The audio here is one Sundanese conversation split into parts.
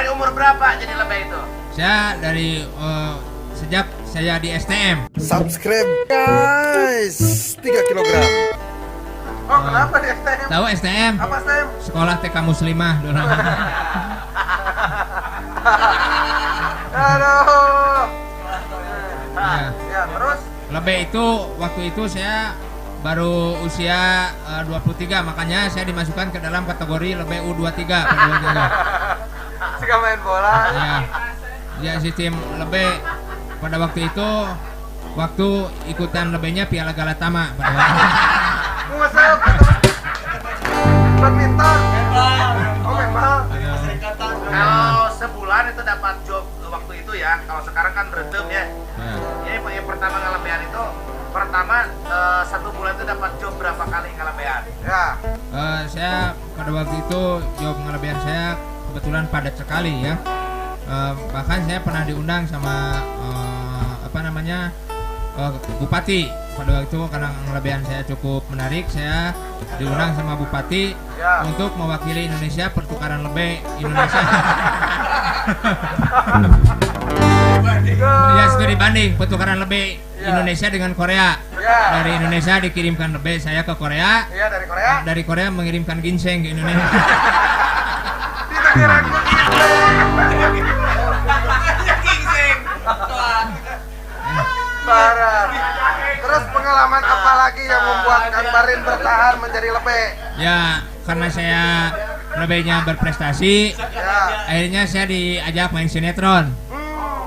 Dari umur berapa jadi lebay itu? Saya dari sejak saya di STM. Subscribe guys, 3 kilogram. Oh, kenapa di STM? Tahu STM? Apa STM? Sekolah TK Muslimah dulu. Aduh. Ya. Ya, terus Lebay itu waktu itu saya baru usia 23, makanya saya dimasukkan ke dalam kategori lebay U23 pada waktu itu. suka main bola. Ya. Ya, sistem lebay pada waktu itu, waktu ikutan lebaynya Piala Galatama pada waktu itu. Ngusap. Badminton. Oh, main bal. Kalau sebulan itu dapat job waktu itu ya. Kalau sekarang kan retem ya. Ya. Jadi yang pertama ngelebean itu pertama 1 bulan itu dapat job berapa kali ngelebean? Ya. Saya pada waktu itu job ngelebean saya kebetulan padat sekali ya. Bahkan saya pernah diundang sama bupati pada waktu itu, karena ngelebean saya cukup menarik, saya diundang sama bupati Ya. untuk mewakili Indonesia pertukaran lebay Indonesia. Ya, studi banding pertukaran lebay Ya. Indonesia dengan Korea. Ya. Dari Indonesia dikirimkan lebay saya ke Korea. Iya, dari Korea. Dari Korea mengirimkan ginseng ke Indonesia. Ditakiran ku Gingseng. Parah. Terus pengalaman apa lagi yang membuat Kang Barlin bertahan menjadi lebay? Ya, karena saya lebaynya berprestasi, Ya. akhirnya saya diajak main sinetron.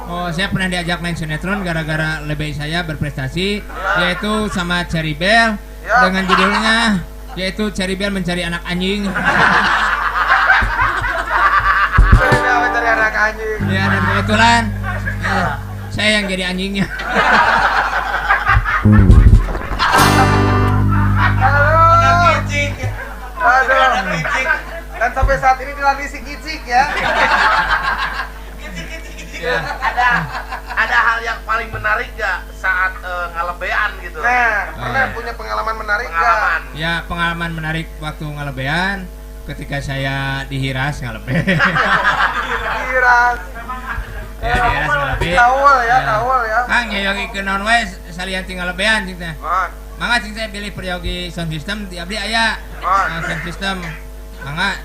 Oh, saya pernah diajak main sinetron gara-gara lebay saya berprestasi, yaitu sama Cherry Bell Ya. dengan judulnya yaitu Cherry Bell Mencari Anak Anjing. Cherry Bell Mencari Anak Anjing. Ya, dan kebetulan saya yang jadi anjingnya. Aduh. Kicik. Aduh. Kicik. Dan sampai saat ini dilarisi kicik ya. Kicik kicik kicik. Ya. Ada hal yang paling menarik gak saat ngelebean gitu? Nah, pernah punya pengalaman menarik nggak? Pengalaman. Ya, pengalaman menarik waktu ngelebean ketika saya dihiras ngalebe. Dihiras. Ya, dihiras ngalebe. Kawal ya, kawal ya. Kang nyayogi ke naon wae salian tinggal lebean cing teh. Nah, Mangga cing teh pilih peryogi sound system ti abdi aya. Ah. Sound system. Mangga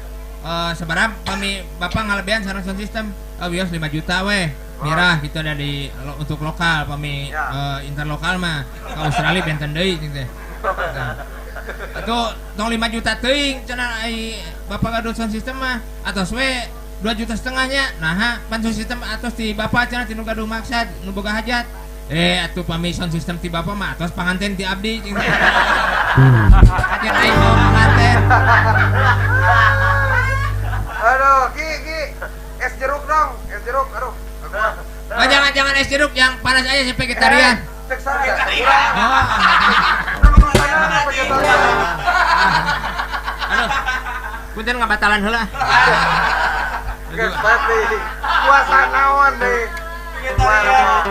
sabaraha pami bapak ngalebean sareng sound system? Wios 5 juta weh. Mirah gitu ada di untuk lokal pami Ya. interlokal mah ke Australia benten deui cing teh. Nah. Atuh tong 5 juta teuing cenah ai bapak gaduh sound system mah atos we 2 juta setengahnya. Nah, pan sound system atos ti bapak cenah ti nu gaduh maksad nu boga hajat. Atuh pami sound system ti bapak mah atos panganten ti abdi cing teh. Hajat aing bawa panganten. Aduh, Ki, Ki. Es jeruk dong, es jeruk. Aduh. Oh, jangan es jeruk yang panas aja sampai vegetarian. Cek saya. Oh. Sana vegetarian. Aduh. Punten ngabatalan heula. Geus pasti. Puasa naon nih? Vegetarian.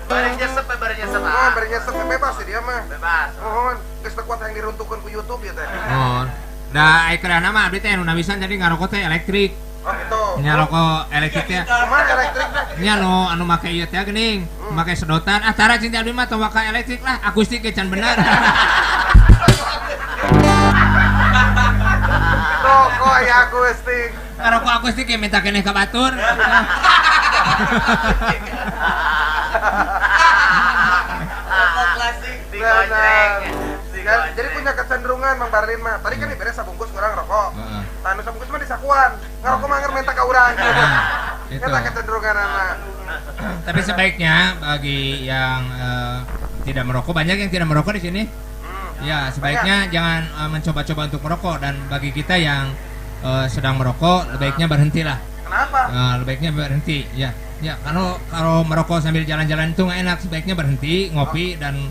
Bareng nyesep, bareng nyesep. Oh, bari nyesep bebas sih dia mah. Bebas. Mohon, geus teu kuat yang diruntuhkeun ku YouTube ya teh. Oh. Da ai kerana mah abdi teh nu nawisan jadi ngarokok teh elektrik. Oh, gitu. Nya rokok elektrik teh. Kumaha elektrik teh? Nya nu anu make ieu teh geuning, make sedotan. Ah tara cing teh abdi mah tong waka elektrik lah, akustik ge can bener. Rokok aya akustik. Ngarokok akustik ge minta keneh ka batur. Rokok klasik. Digonjreng. Benar. Jadi punya kecenderungan Mang Barlin mah. Tadi kan diberes sabungkus kurang rokok. Heeh. Tah nu sabungkus mah disakuan. Ngarokok mah anger minta ka urang. Nah, itu. Eta kecenderungan anak. Tapi sebaiknya bagi yang tidak merokok, banyak yang tidak merokok di sini. Ya, sebaiknya jangan mencoba-coba untuk merokok, dan bagi kita yang sedang merokok, sebaiknya berhentilah. Kenapa? Sebaiknya berhenti, ya. Ya, kalau merokok sambil jalan-jalan itu nggak enak, sebaiknya berhenti, ngopi dan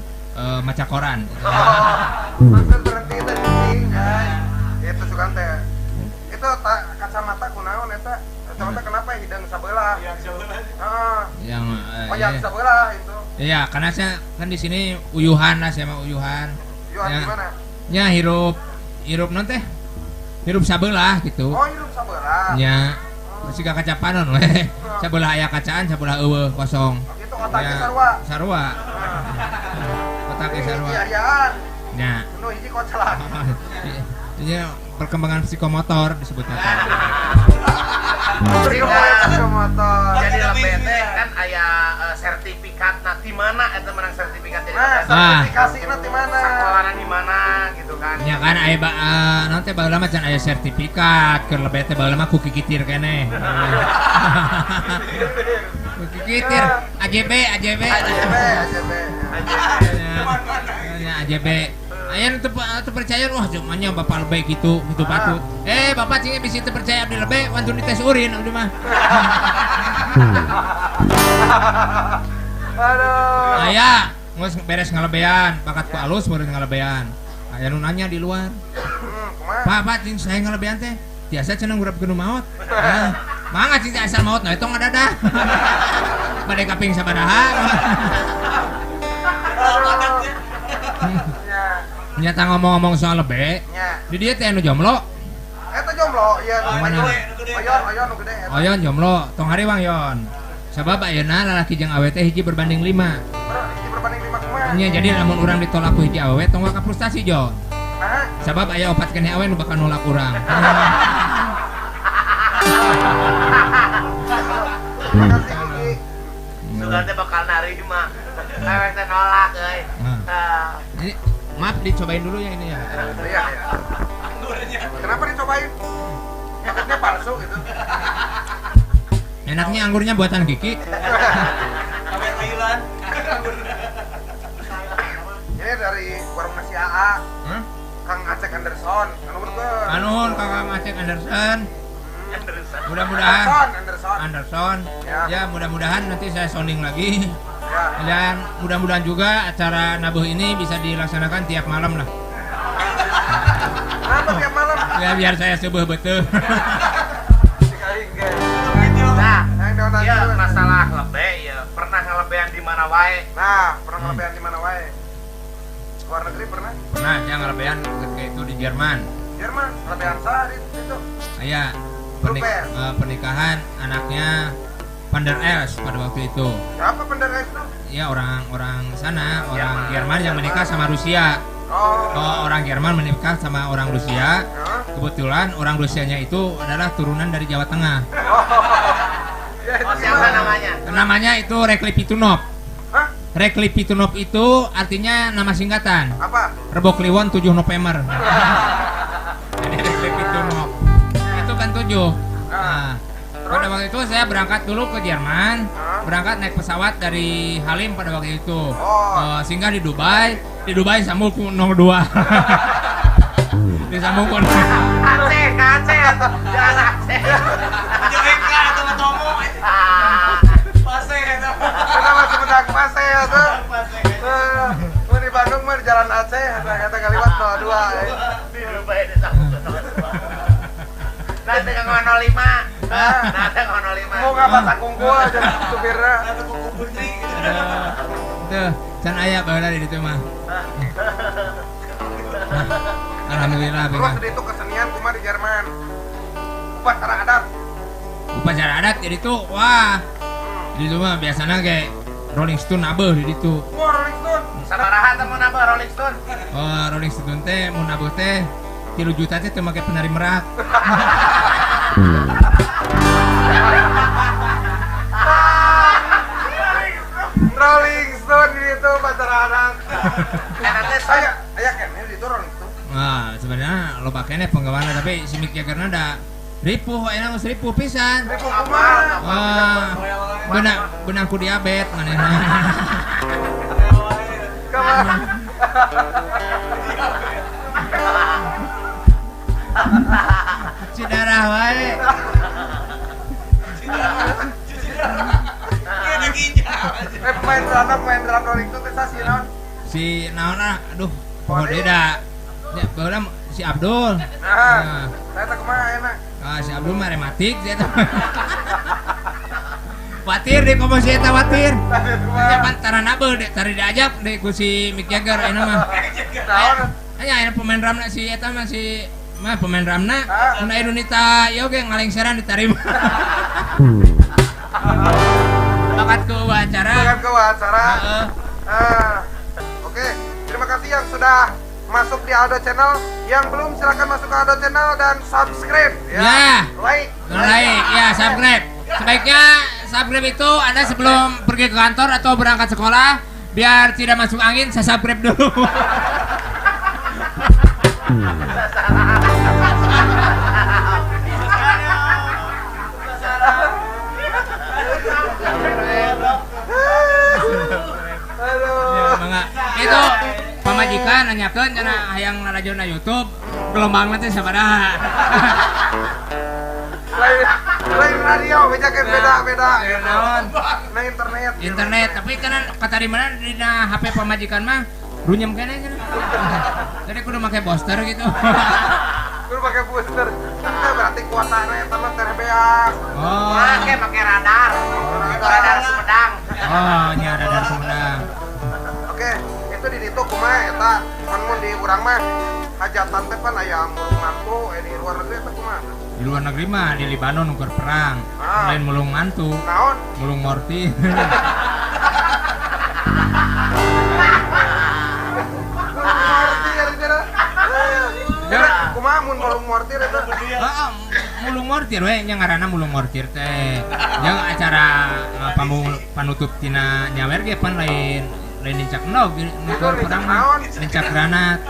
maca koran. Oh, maksud berhenti teh cicing, guys. Itu sugan teh. Itu kacamata kunaon eta? Kacamata kenapa hidung sabelah? Yang sebelah. Heeh. Yang Oh, yang iya. sabelah itu. Iya, karena saya kan di sini uyuhan lah, saya mah uyuhan. Uyuhan Ya. gimana? Ya, hirup non teh. Hirup sabelah gitu. Oh, hirup sabelah. Ya. Siga kaca panon we. Sabelah aya kacaan, sabelah eueuh kosong. Itu otaknya sarua. Sarua. Otaknya sarua. Iya. Nya. Nu hiji koclak. Ini perkembangan psikomotor disebutnya. Psikomotor. Jadi lebih teh kan aya sertifikat nah di mana eta menang sertifikat jadi. Nah, sertifikasina di mana? Sakolana di mana gitu kan. Ya kan aya naon teh baheula mah can aya sertifikat, keur lebih teh baheula mah ku kikitir keneh. Ku kikitir AJB AJB. AJB AJB. Ya AJB. Aya nu teu percaya wah cumanya bapak lebih gitu gitu patut. Bapak cing bisi teu percaya abdi lebih wantun dites urin abdi mah. Aduh. Aya geus beres ngalebean, bakat ku alus meureun ngalebean. Aya nu nanya di luar. Pak, Pak cing saya ngalebean teh tiasa cenah ngurapkeun nu maot. Mangga cing asal maot nah itu ngadadah. Bade kaping sabaraha. Nyata ngomong-ngomong soal lebe, di dia teh anu jomblo. Eta jomblo, iya. Oyon, oyon nu gede. Oyon jomblo, tong hariwang yon. Sabab ayeuna lalaki jeung awewe teh hiji berbanding 5. Hiji berbanding 5 kumaha? Nya jadi lamun urang ditolak ku hiji awewe tong ka frustasi jon. Nah. Sabab aya opat keneh awewe nu bakal nolak urang. Makasih Kiki. Sugan teh bakal narima. Awewe teh nolak euy. Ini maaf dicobain dulu ya ini ya. Iya, iya. Anggurnya. Kenapa dicobain? Takutnya palsu gitu. Enaknya anggurnya buatan Kiki. Sampai Thailand. Ini dari warung nasi AA. Hah? Kang Acek Anderson. Anuhun ke. Anuhun Kang Acek Anderson. Mudah-mudahan Anderson, Anderson. Anderson. Ya. Ya, mudah-mudahan nanti saya sounding lagi. Ya. Dan mudah-mudahan juga acara nabuh ini bisa dilaksanakan tiap malam lah. Kenapa tiap malam? Ya biar saya subuh betul. Nah, ya masalah lebe ya pernah ngelebean di mana wae? Nah, pernah ngelebean di mana wae? Luar negeri pernah? Pernah, ya ngelebean ketika itu di Jerman. Jerman, ngelebean sah di situ. Iya, pernikahan anaknya Van der Els pada waktu itu. Siapa Van der Els itu? Iya, orang-orang sana, orang Jerman yang menikah sama Rusia. Oh. Orang Jerman menikah sama orang Rusia. Kebetulan orang Rusianya itu adalah turunan dari Jawa Tengah. Ya, oh, siapa namanya? Namanya itu Rekli Pitunov. Hah? Rekli Pitunov itu artinya nama singkatan. Apa? Rebo Kliwon 7 November. Jadi Rekli Pitunov. Itu kan 7. Nah, pada waktu itu saya berangkat dulu ke Jerman, berangkat naik pesawat dari Halim pada waktu itu. Singgah di Dubai, di Dubai sambung ku 02. Disambung ku Aceh, Aceh, jangan Aceh. Jeka atau Tomo. Pase eta. Kenapa Sumedang Pase eta? Mun di Bandung mah di Jalan Aceh eta kata kaliwat 02. Di Dubai disambung ke 02. Nanti ke 05. Nanti ke 05. Mau ngapa sakungkul aja supirna. Atau kuku putri. Tuh, can aya baheula di ditu mah. Alhamdulillah. Terus itu kesenian kumaha di Jerman. Upacara adat. Upacara adat jadi tuh wah. Di situ mah biasanya kayak Rolling Stone nabeuh di ditu. Wah, Rolling Stone. Sabaraha teh mun nabeuh Rolling Stone? Oh, Rolling Stone teh mun nabeuh teh 3 juta teh teu make penari merak. Rolling Stone di ditu upacara adat. Eta teh saya aya keneh di ditu Rolling Stone. Wah, sebenarnya loba keneh penggawana tapi si Mick Jagger-na da ripuh, ayeuna geus ripuh pisan. Ripuh kumaha? Wah, benang ku diabet manehna. Kumaha? Si darah wae. Si darah. Ieu ada ginjal. Pemain drum Rolling Stone teh si naon? Si naon ah, aduh, poho deui da. Ya, baheula si Abdul. Nah, saya teh kumaha enak. Ah, si Abdul mah rematik sia teh. Watir deh komo si eta watir. Nya pan tara nabeuh deh, tari diajak deh ku si Mick Jagger ayeuna mah. Naon? Aya ayeuna pemain drum si eta mah si Mah pemain ramna mun aya nita ieu ge ngalengseran ditarima. Bakat ke wawancara. Bakat ke wawancara. Heeh. Oke, terima kasih yang sudah masuk di Aldo Channel. Yang belum silakan masuk ke Aldo Channel dan subscribe ya. Ya. Like. Like, ya subscribe. Sebaiknya subscribe itu Anda sebelum pergi ke kantor atau berangkat sekolah biar tidak masuk angin, saya subscribe dulu. Itu pamajikan nanyakeun cenah hayang ngarajona YouTube, gelombangna teh sabaraha. Lain radio bejakeun beda-beda. Naon? Na internet. Internet, tapi kan katarimana dina HP pamajikan mah runyem keneh cenah. Jadi kudu make booster gitu. Kudu make booster. Itu berarti kuotana eta mah teh beak. Oh. Make radar. Radar Sumedang. Oh, nya radar Sumedang. Oke, itu di ditu kumaha eta? Pan mun di urang mah hajatan teh pan aya mulung mantu di luar negeri eta kumaha? Di luar negeri mah di Libanon ukur perang. Lain mulung mantu. Naon? Mulung mortir. Mulung mortir eta. Kumaha mun mulung mortir eta? Heeh, mulung mortir we nya ngaranna mulung mortir teh. Jeung acara panutup tina nyawer ge pan lain lincak endog nukur perang mah lincak granat.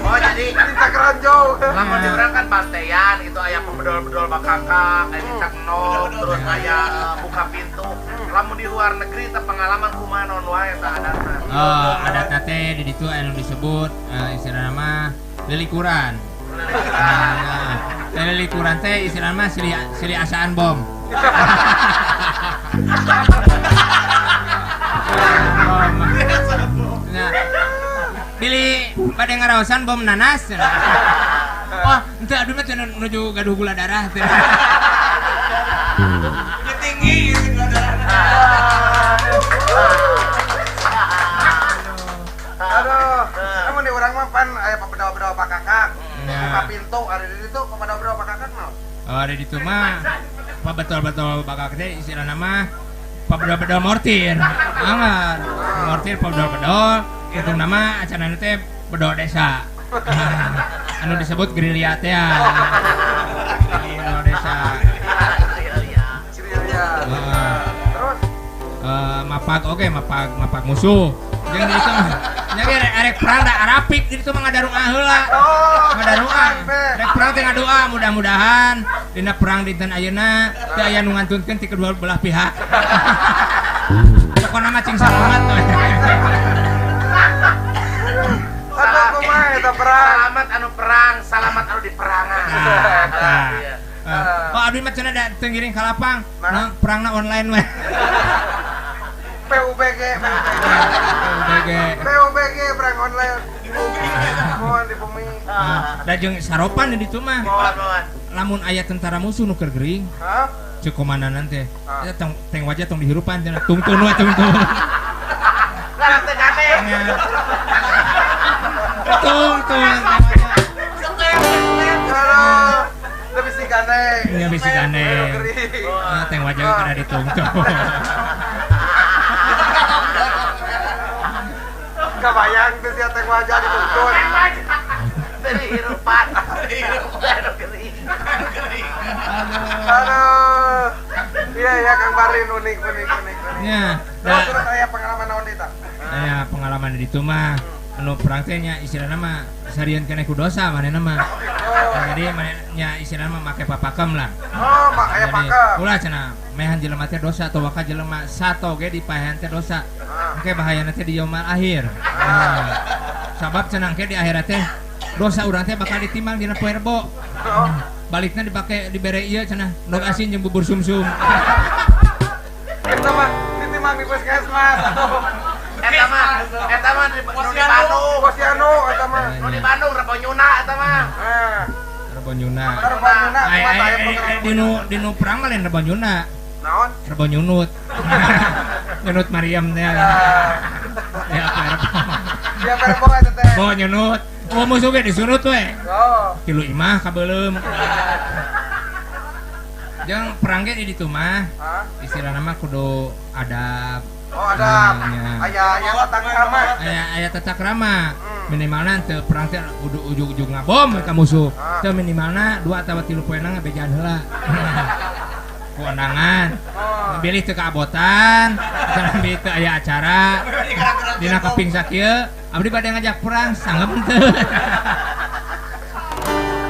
Oh jadi lincak ranjau. Lamun di urang kan pantean gitu aya pembedol-bedol bakakak, aya lincak endog, terus aya buka pintu. Lamun di luar negeri teh pengalaman kumaha naon wae eta adatna. Oh, adatna teh di ditu anu disebut istilahna mah lilikuran. Nah, lilikuran teh istilahna mah silih asaan bom. Nah, pilih pada ngaraosan bom nanas. Wah, ente aduh mah menuju gaduh gula darah. Udah tinggi gitu gula darah. Aduh, namun di urang mah pan aya pabedal-bedal pakakak. Buka pintu, ada di ditu pabedal-bedal pakakak mah. Oh, ada di ditu mah pabedal-bedal pakakak teh istilahna mah pabedal-bedal mortir. Angan. Mortir pabedal-bedal, itu nama acarana teh bedol desa. Anu disebut gerilya teh. Bedol desa. Gerilya. Terus mapak oke, mapak musuh. Jeung di ditu mah nya ge arek perang da arapik di ditu mah ngadarungah heula. Ngadarungah. Rek perang teh ngadoa mudah-mudahan dina perang dinten ayeuna teu aya nu ngantunkeun ti kedua belah pihak. Pokona mah cing salamat. Aduh kumaha eta perang? Salamat anu perang, salamat anu di perangan. Oh abdi mah cenah da teu ngiring ka lapang, perangna online we. PUBG perang online di bumi. Mohon di bumi. Da jeung saropan di ditu mah. Lamun aya tentara musuh nu keur gering. Hah? Ceuk komandanan teh. Eta teng wajah tong dihirupan cenah tungtun we tungtun. Larang teh gandeng. Tungtun. Aduh, lebih si gandeng. Nya bisi gandeng. Teng wajah kada ditungtun. Kebayang tuh si teng wajah dituntun. Dari hirupan. Gering. Aduh. Iya ya Kang Barin unik. Ya. Terus saya pengalaman naon eta? Ya pengalaman di ditu mah anu perang teh nya istilahna mah sarian keneh ku dosa manehna mah. Jadi manehna nya istilahna mah make papakem lah. Oh, aya pakem. Ulah cenah mehan jelema teh dosa atawa ka jelema sato ge dipaehan teh dosa. Engke bahayana teh di yaumul akhir. Sabab cenah engke di akhirat teh dosa urang teh bakal ditimbang dina poe Rebo. Balikna dipake dibere ieu cenah ndog asin jeung bubur sumsum. Eta mah ditimbang di puskesmas. Eta mah di Bandung. Posyandu eta mah. Nu di Bandung Rebo Nyuna eta mah. Rebo Nyuna. Rebo Nyuna dinu perang mah lain Rebo Nyuna. Naon? Rebo Nyunut. Nyunut Mariam teh. Ya apa Rebo. Ya Rebo eta teh. Rebo Nyunut. Oh musuh ge disurut we. Oh. Tilu imah kabeuleum. Jeung perang ge di ditu mah. Istilahna mah kudu adab. Oh, adab. Aya aya tata krama. Aya aya tata krama. Minimalna teu perang teh kudu ujug-ujug ngabom ka musuh. Teu minimalna 2 atawa 3 poena ngabejaan heula. Ku undangan. Bilih teu kaabotan, bilih teu aya acara. Dina kaping sakieu, abdi bade ngajak perang sanggep teu.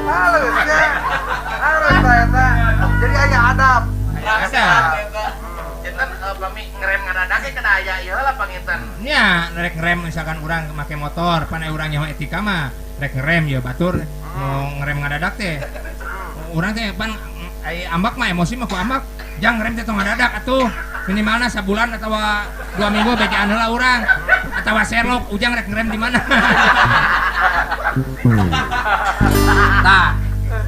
Halus ya. Halus eta. Jadi aya adab. Aya adab. Janten pami ngerem ngadadak ge kada aya ieu lah panginten. Nya, rek ngerem misalkan urang make motor, pan aya urang nyaho etika mah, rek ngerem ya batur, mau ngerem ngadadak teh. Urang teh pan ai ambak mah emosi mah ku ambak, jang ngerem teh tong ngadadak atuh. Minimalna sabulan atawa 2 minggu bejaan heula urang. Atawa Sherlock ujang rek ngerem di mana. Tah,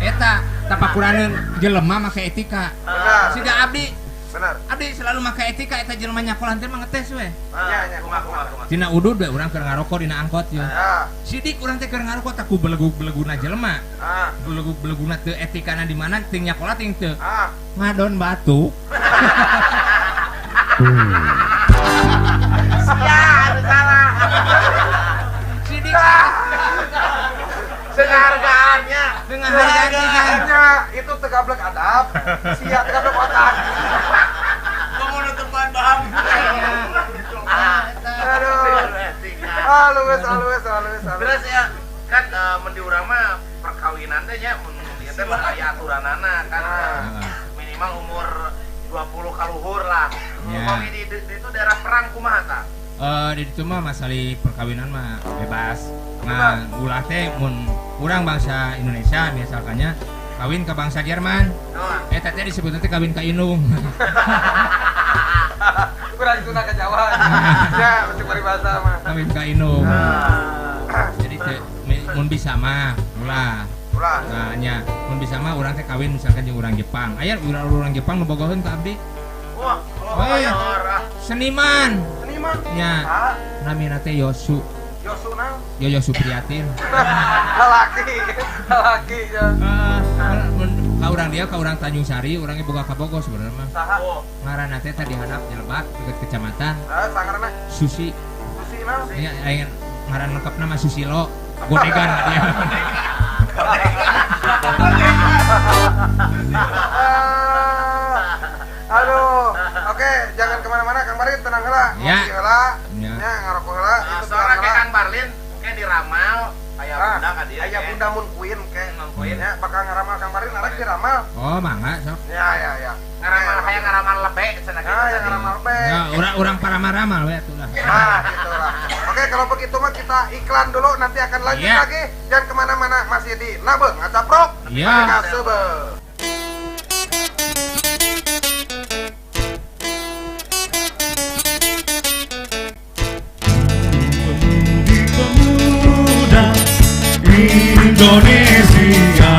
eta tapakuraneun jelema make etika. Siga abdi. Benar. Abdi selalu make etika eta jelema nyakolan teh mah ngetes we. Nya nya kumaha. Dina udud we urang keur ngarokok dina angkot ye. Sidik urang teh keur ngarokok tah ku belegug-belegugna jelema. Belegug-belegugna teu etikana di mana ting nyakola ting teu. Ngadon batu. Sia anu salah. Sidik Penghargaannya, penghargaannya itu tegablek adab, sia tegablek otak. Kamu nutupan baham. Aduh. Halus, halus, halus, halus. Terus ya kan mun di urang mah perkawinan teh nya mun ieu teh mah aya aturanana kan minimal umur 20 kaluhur lah. Upami di itu daerah perang kumaha tah? Di ditu mah masalah perkawinan mah bebas. Nah, ulah teh mun urang bangsa Indonesia misalkannya kawin ke bangsa Jerman. Eta teh disebutna teh kawin ka indung. Kurang Sunda ke Jawa. Ya, untuk paribasa mah. Kawin ka indung. Jadi teh mun bisa mah ulah. Ulah. Nah, nya mun bisa mah urang teh kawin misalkan jeung urang Jepang. Aya urang Jepang nu bogoheun ka abdi. Wah, seniman. Seniman. Nya. Namina teh Yosu. Yosu naon? Yoyo Supriyatin. Lalaki, lalaki ya. Ka urang dia ka urang Tanjung Sari, urangnya boga ka Bogor sebenarnya mah. Saha? Ngaranna teh tadi handap Jelebak deket kecamatan. Heeh, sangarna. Susi. Susi naon? Iya, aya ngaran lengkapna mah Susilo. Godegan ka dia. Aduh, oke, jangan kemana-mana Kang Barlin, tenang heula. Ya. Ngopi heula. Ya. Nya ngarokok heula, itu soalnya tenang ke heula. Kang Barlin ke diramal aya bunda ka dieu. Aya bunda mun kuin ke. Nya bakal ngaramal Kang Barlin arek diramal. Oh, mangga sok. Ya, ya, ya. Ngaramal hayang ngaramal lebe cenah kitu. Ah, ya ngaramal lebe. Ya, urang parama-ramal we atuh lah. Nah, gitu lah. Oke, kalau begitu mah kita iklan dulu, nanti akan lanjut lagi. Jangan kemana-mana, masih di Nabe Ngacapruk. Iya. Sebe. Indonesia,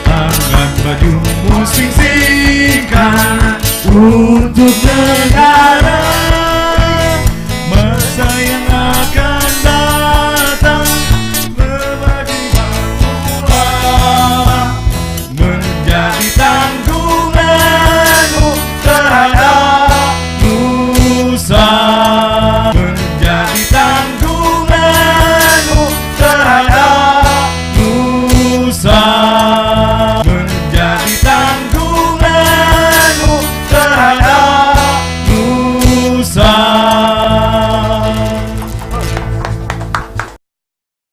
angkat bajumu sing-singkan untuk negara.